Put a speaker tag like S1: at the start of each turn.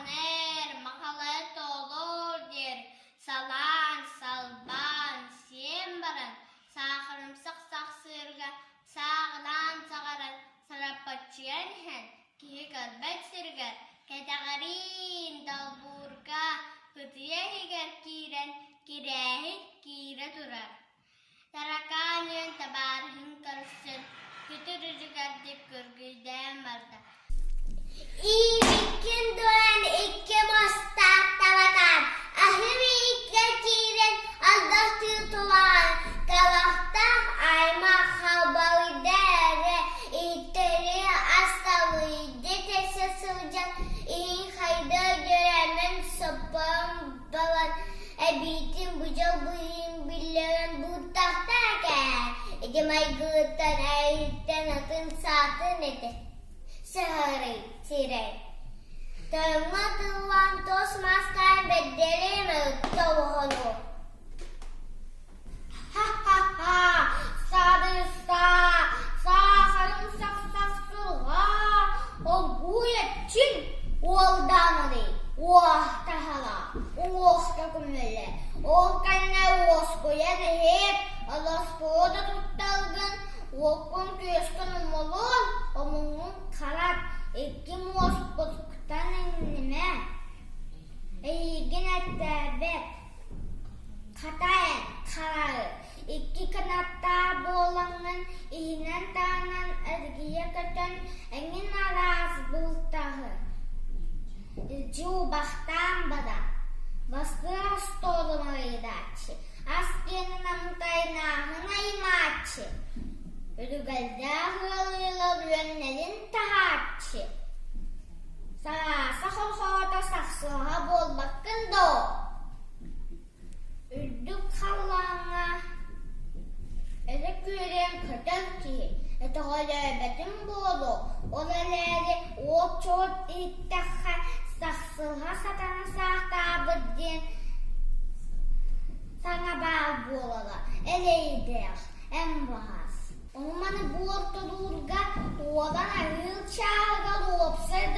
S1: эр, махалайа толор диэр салаан, салбаан, сиэн баран, саахарымсах сахсыырга сааҕынаан саҕаран сараппаччыйан иһэн, киһи көрбөт сиригэр кэтэҕэриин долбуурга кытыйа иһигэр киирэн кирээһит киирэ турар. Таракаан үөн табаарыһын көрсөн, күтүр үчүгэйдик күргүйдээн барда.
S2: Иибиккин дуон икки мостаах табатаан, аһым ииккэ киирэн алдахтыы тулаан, талахтаах аймах халбалыйда эрэ, иһиттэри асталыйда тэсэ сылдьан, иһин хайда дьөрөмөн соппоон балан, эбиитин быдьал быһыын биллэрэн быттахтаа кээ, ити майгыттан эйиттэн атын саатын этэ. Сыһыарый, сирэй. Тойоҥҥо тыллаан туос маастаан бэрдэрим тоҕону.
S1: Ха-ха-ха! Саадыйыстаа, саахарым сах-сах сурҕаа, олгуйаччын уолдаананы уоһтаһала, уҥуохта көмөлө. Ол кэннэ уоскуйан иһит, олоскуода тутталгын, уоккун-күөскүн умулун, омуҥҥун харат, икки муоспуттан иҥнимэ. Эйигин эттээбэт Хата эн, харары, икки кынаттаах буолаҥҥын иһинэн-таһынан эргийэ көтөн эҥин араас бултаһы илдьи убахтаан баран, бастыҥ остуолун арыйдааччы, ас диэнин амтайынааһын аймааччы, үлүгэрдээх ыал ыалар үөннэрин таһааччы, Сарааса хохоото сахсыһа буолбаккын дуо? Үрдүк халлааҥҥа өрө күөрэйэн көтөр киһи өтөҕөлөөбөтүм буолуо, ол эрээри уот-чуот иһиттэххэ сахсыһа сатана саахтаабыт диэн саҥа баар буолара эрэйдээх, эн баҕас. Ону-маны буортулуурга уолан аһыыр чааһыгар уопсай да.